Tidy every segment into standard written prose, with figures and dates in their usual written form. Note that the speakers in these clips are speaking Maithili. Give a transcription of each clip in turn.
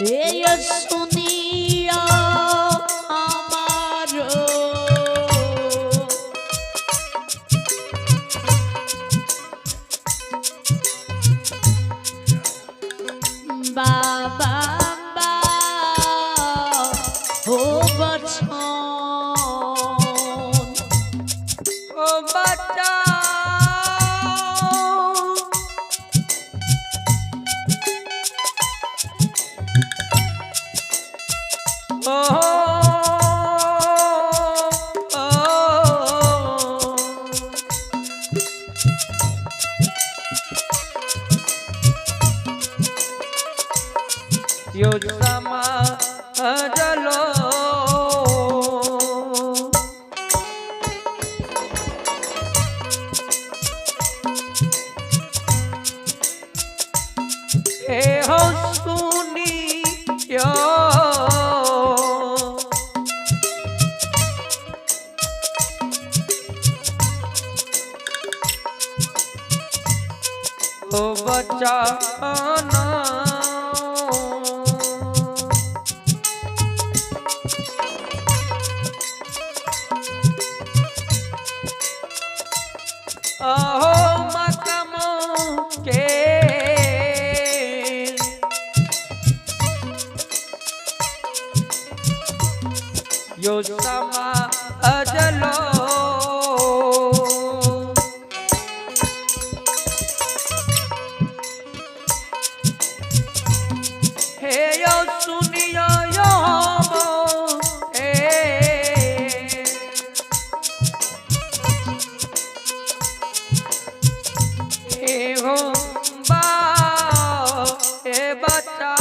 हे सुनियो हमारो बाबा बा हो बचन। ओ बच्चा ओ ओ यो समा जलो। हे हो सुनियो ओ बच्चा ना। अहो मकम के यो समा अजलो। हे यो सुनियो यो मो हे हे हो बा हे बच्चा।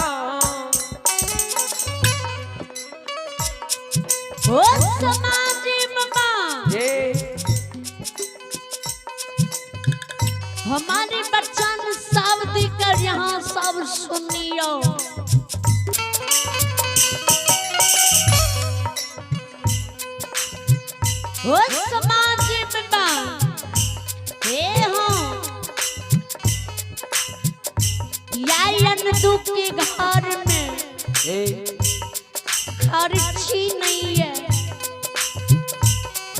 ओ समाजी बाबा, हे हमारे बच्चन सब दिकर यहाँ सब सुनियो। ओ समाजी बाबा, हे हो यायन दुख के घर में हे खर्ची नहीं है।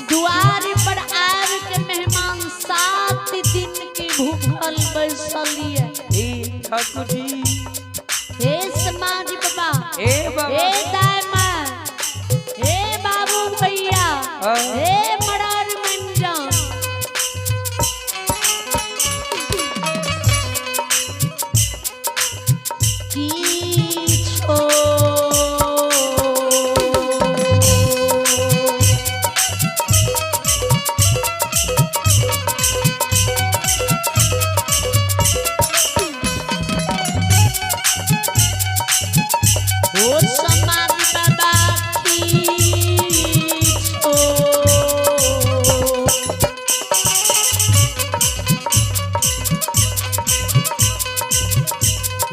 द्वार पर आब के मेहमान 7 दिन के भूखल बैसल है। हे ठाकुर जी। हे समाज बाबा, हे बाबा। हे दाय माँ, हे बाबू भैया, हाँ। हे मरार मंजा, की छो ओ समाज बाबा की छो।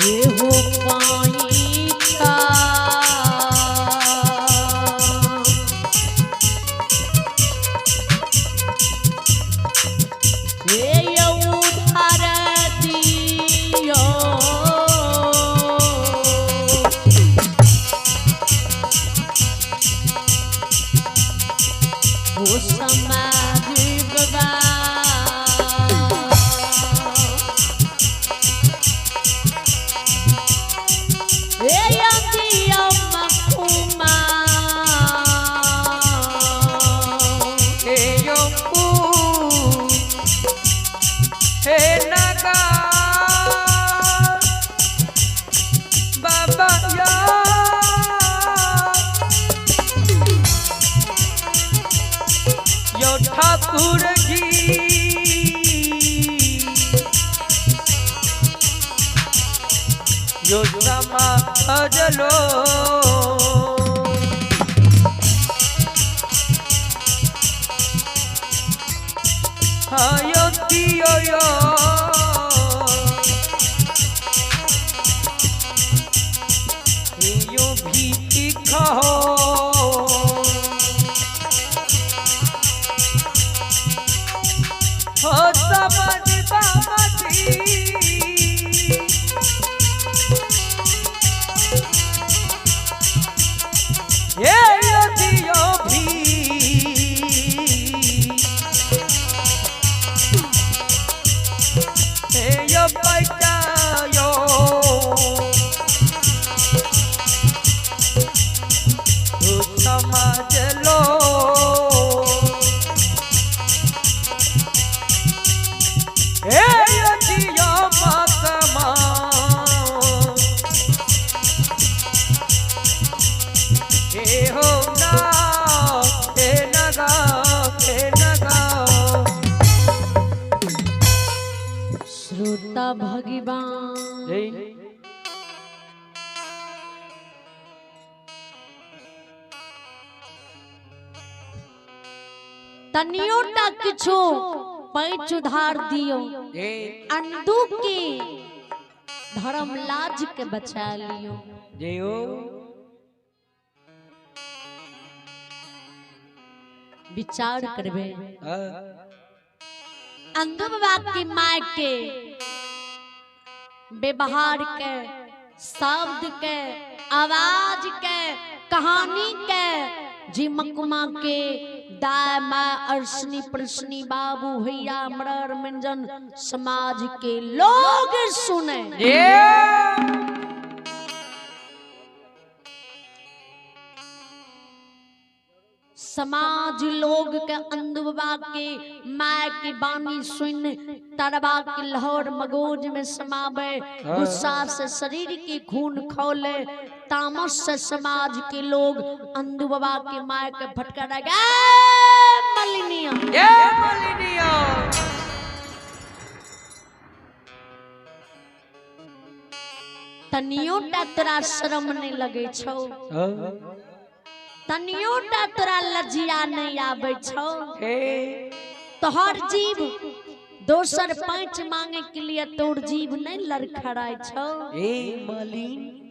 हे हो पाइका हे उधार दियो। ओ समाज बाबा, हे यदियो मखुमा। हे यो पू हे नागा बाबा या यो ठाकुर जी। यो समा अजलो। यो दियो यो यो भी खाओ। हो समझ बाबा जी। हे हो ना हे नगा हे नगा। श्रोता भगवान जय तनियोटा किछो पैच उधार दियो, जय अंदू के धर्म लाज के बचा लियो। जय हो। विचार करबे हाँ। अंदू बाबा की माय के व्यवहार के, शब्द के, आवाज के, कहानी के, जी मकुमा के दाय my अर्सनी प्रश्नी बाबू भैया मरर मंजन समाज के लोग सुने। ये समाज लोग के अंदुबा के my के बानी सुन तरबा के लाहौर मगोज में समावे, गुस्सा से शरीर के खून खौले, तामस से समाज के लोग अंदुबा के my के फटका गए मलिनिया। ये मलिनिया। तनियो टा तोरा शर्म नहीं लगे छौ, हाँ। तनियो टा तोरा लज्जिया नहीं आवे छौ। हे तोहर जीव दोसर पैंच मांगे के लिए तोर जीव नहीं लड़खड़ाय छौ। ए मलिन।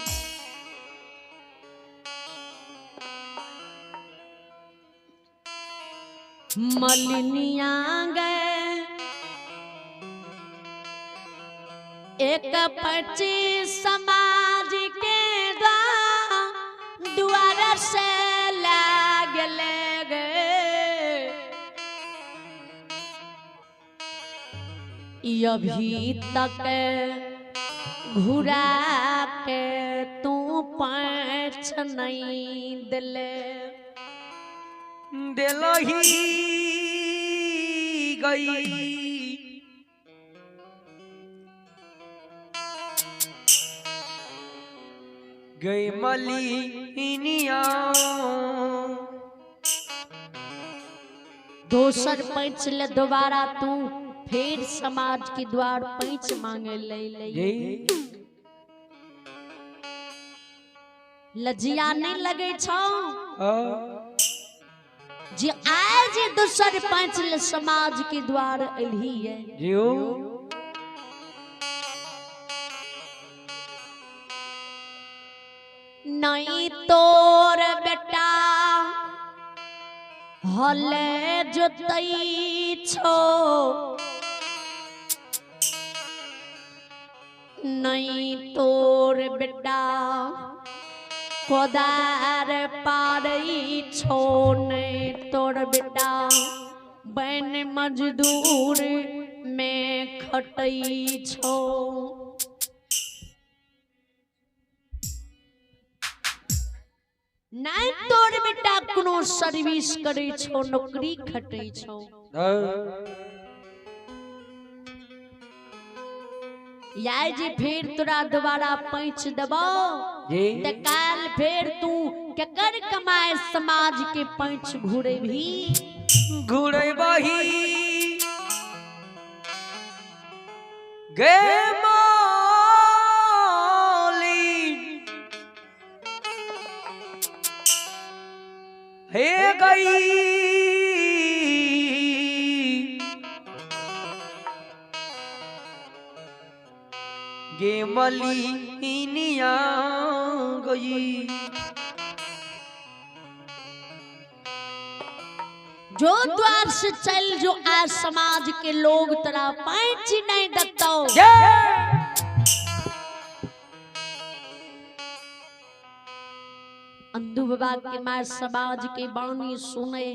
मलिनिया गए एक 25 समाज के द्वार से लागले गए, अभी तक घुरा के तू पैंच नहीं दिले। दिलही गई गई मलिनिया। दोसर पैंच ले दोबारा तू फिर समाज के द्वार पैंच मांगे ले ले। जय लज्जिया नहीं लगे छौ हाँ। जे आज दोसर पैंच ले समाज के द्वार एलही है। जियो नहीं तोर बेटा हले जोतई छो, नहीं तोर बेटा कोदार पारई छो, नहीं तोर बेटा बन मजदूर में खटई छो। नहीं तोर बेटा कोनो सर्विस करे छो, नौकरी खटे छो। याय जे फिर तोरा दोबारा पैंच देबो जी त काल फिर तू केकर कमाए समाज के पैंच घुरे भी घुरे बही गे माली हे गई गे मलिनिया गई। जो द्वार से चल जो आज समाज के लोग तोरा पैंच नहीं दत्तो। अंधु बाबा के मार समाज के बानी सुने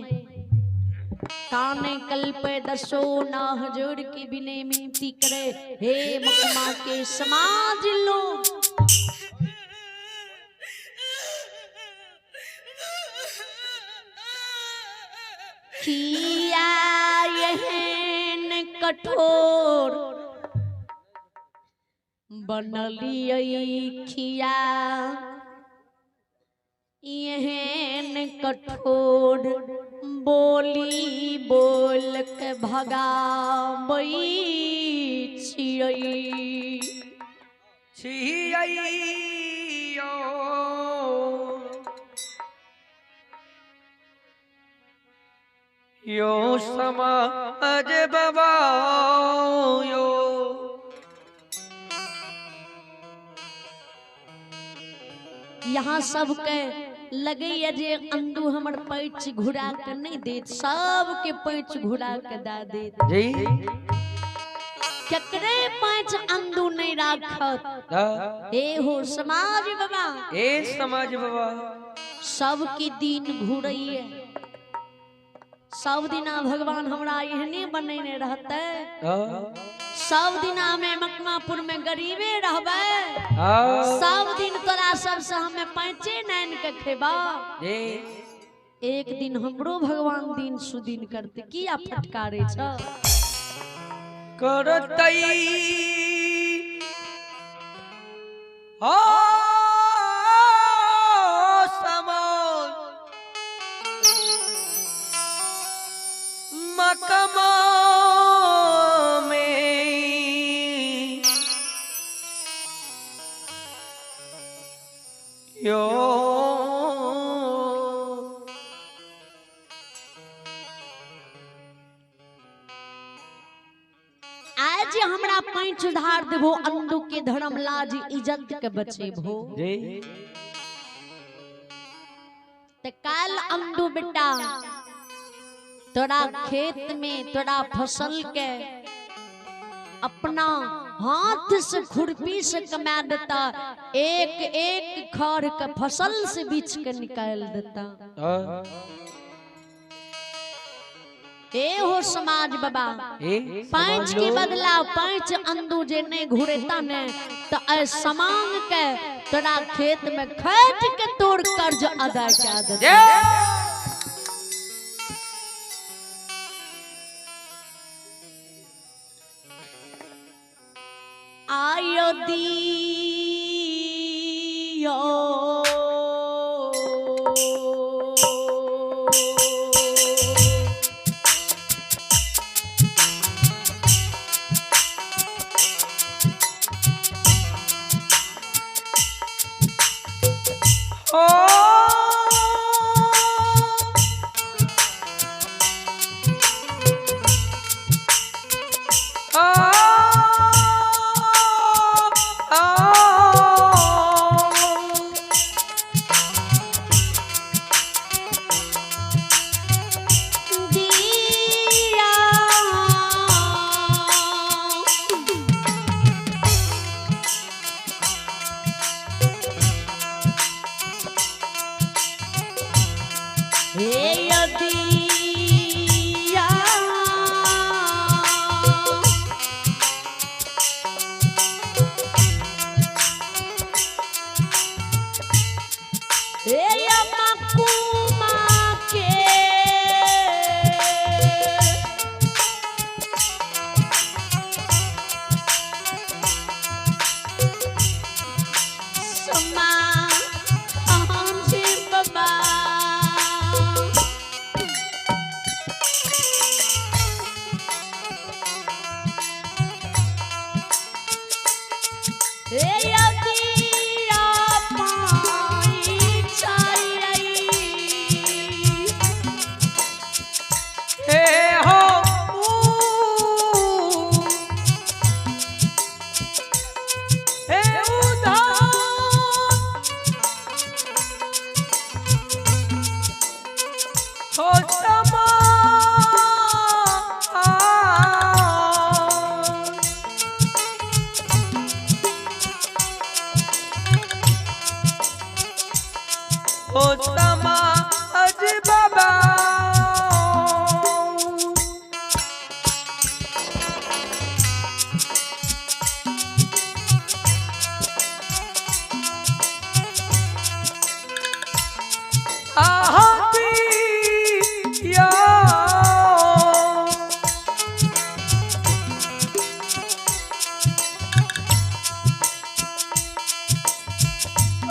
काने कल्पे दसो नाह जोड़ के बिने मिनती करे, हे मकमा के समाज लोग। किया यहन कठोर बनलियै खिया, एहन कठोर बोली बोल के भगाबै छियै। छियै यो समाज बाबा यो। यहाँ सबके लगैया जे अंदू हमर पैच घुरा के नहीं देत, सबके पैच घुरा के दे देत। जी केकरे पैच अंदू नहीं राखत। ए हो समाज बाबा, ए समाज बाबा, सबके दिन घुरैया। सब दिना भगवान हमरा एहने बनेने रहते, सब दिना में मकमापुर में गरीबे रहबे, सब दिन तोरा सबसे हमें पैंचे नैन के खेबा। एक दिन हमरो भगवान दिन सुदिन करते। किया फटकारे छ करतई समाज मकमा में यो आज हमरा पैंच उधार देबो अंदू के धर्म लाज इज्जत के बचेबो। ते काल अंदू बेटा तोरा खेत में तोरा फसल के अपना हाथ से खुरपी से कमा देता, एक एक खर के फसल से बीछ के निकाल देता। ए हो समाज बाबा, पांच के बदला पांच अंदू जे नहीं घुरेता ने तो ऐ समांग के तोरा खेत में खट के तोड़ कर्ज अदा कर देता। आयो दियो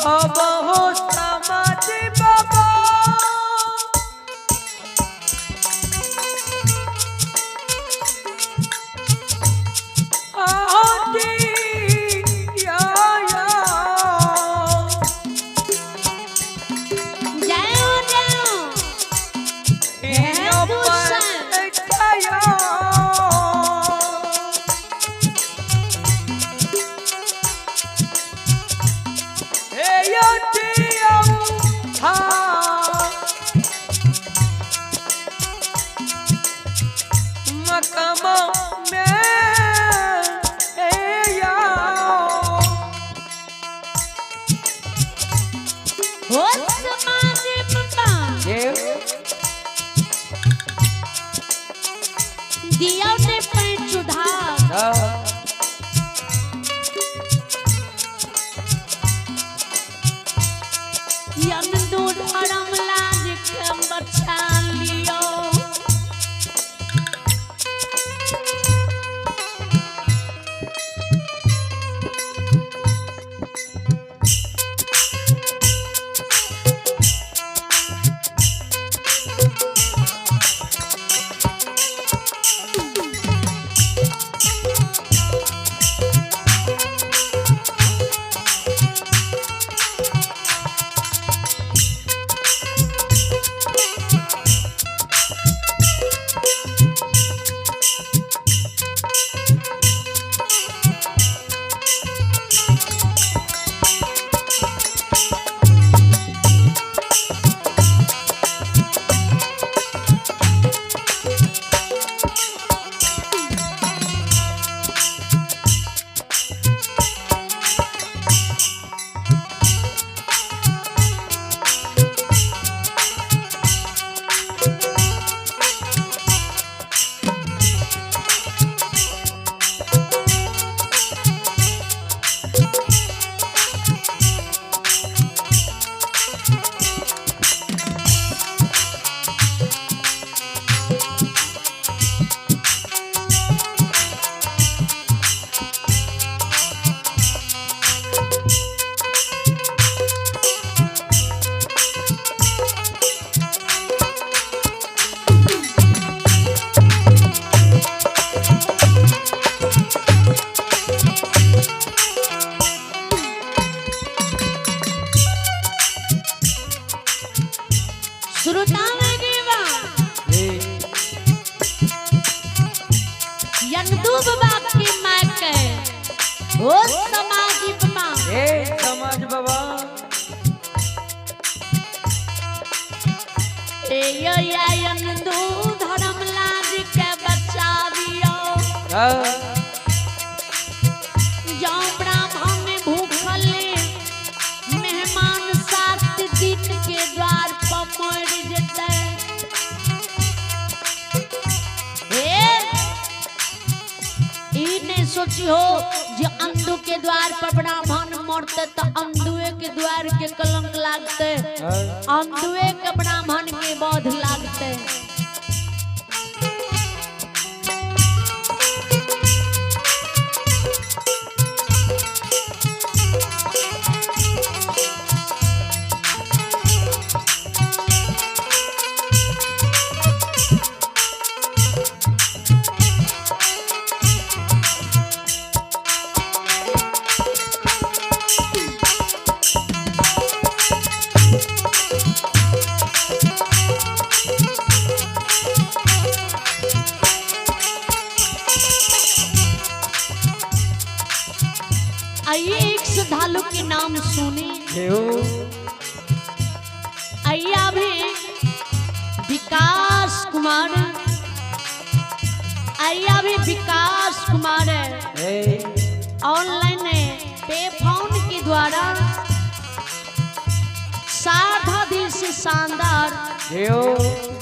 अब हो समाज बाबा। हो समाज बाबा दिया ने पैंच उधार। यंदू धर्म लाज के बचा लियो। श्रोता लगेवा यंदू बाबा की माँ के ओ समाजी बाबा ए समाज बाबा। ए यो या यंदू धर्म लाज के बचा दियो। जो ब्राह्मण भूखल मेहमान 7 दिन के द्वार पर मर जते। ई नहीं सोचियो जे अंधु के द्वार पर ब्राह्मण मरते तो अंधुए के द्वार के कलंक लागते, अंधुए के ब्राह्मण के बोध लागते। आइए एक श्रद्धालु के नाम सुने। आइए अभी विकास कुमार, आइए अभी विकास कुमार ऑनलाइन पे फोन के द्वारा साधा दिल से शानदार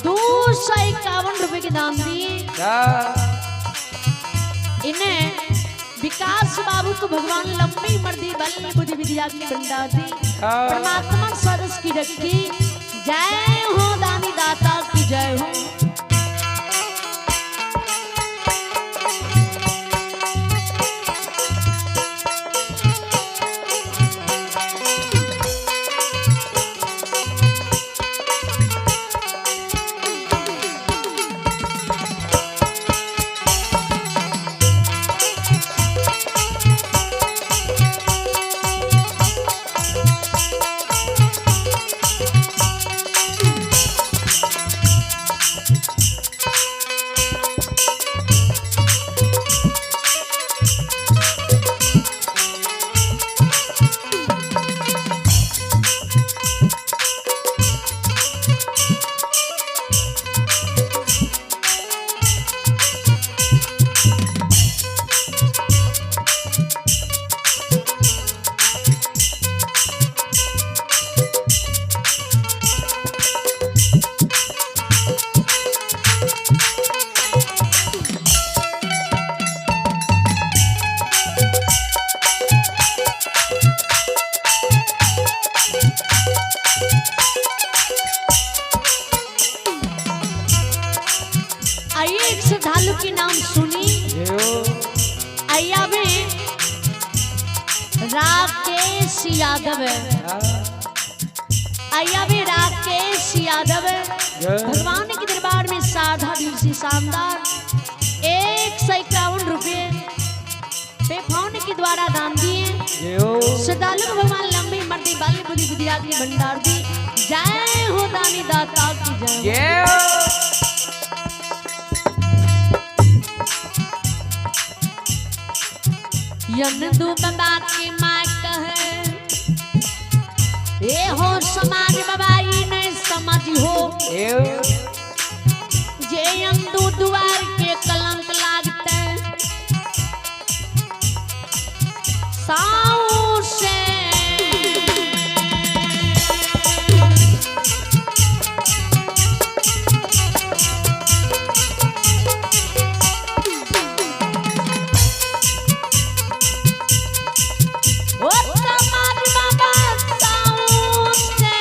251 रुपए के दान दिए। इन्हें विकास बाबू को भगवान लंबी मर्दी बल बुद्धि विद्या की भंडार दी, परमात्मा सरस की रखी। जय हो दानी दाता की जय हो। श्रद्धालु के नाम सुनी। आइया भी राकेश यादव, आइया भी राकेश यादव भगवान के दरबार में साधा दिल से शानदार 151 रुपये पे फोन के द्वारा दान दिए। श्रद्धालु को भगवान लंबी मर्दी बाली बुद्धि बुद्धि आदि भंडार दी। जय हो दानी दाता की जय। यंदू बाबा की माँ कहे ए हो समाज बाबा ई नहीं समझ हो जे यंदू द्वार के कलंक लागते साऊ से ओ समाज बाबा साऊ से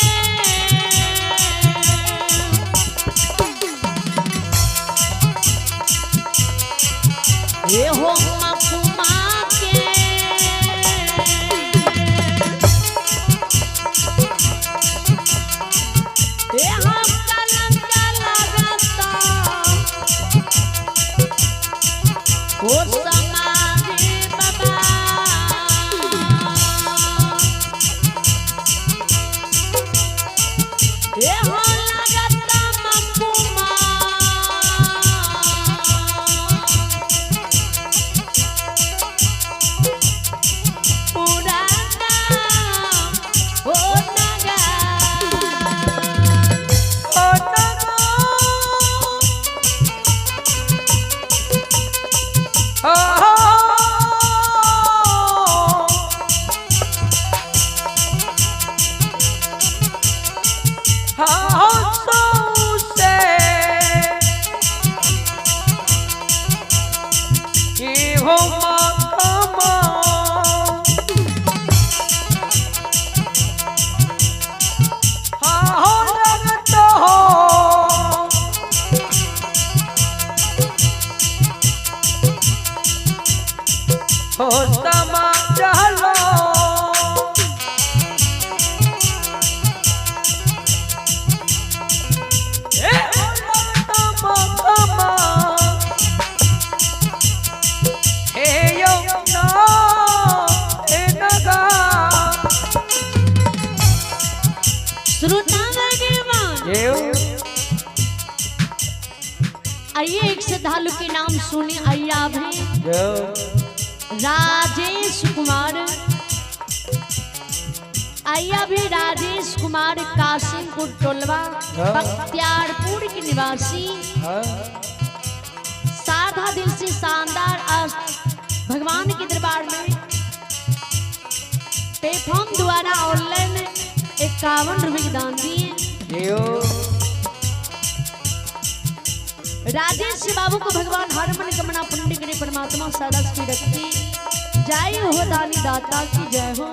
ए हो मखुमा के ए हम कलंक लगाता ओ समाज बाबा ए हो लगता मखुमा पुराना ओ नगर। श्रोता आइए एक श्रद्धालु के नाम सुने। आइए आप हैं राजेश कुमार। आइए भी राजेश कुमार कासिमपुर टोलवा बख्तियारपुर के निवासी साधा दिल से शानदार आज भगवान के दरबार में पेफॉर्म द्वारा ऑनलाइन 51 रुपये के दान दिए। राजेश बाबू को भगवान हर मन कमना पुण्य करे परमात्मा सदा सुखी रखती। जय हो दानी दाता की जय हो।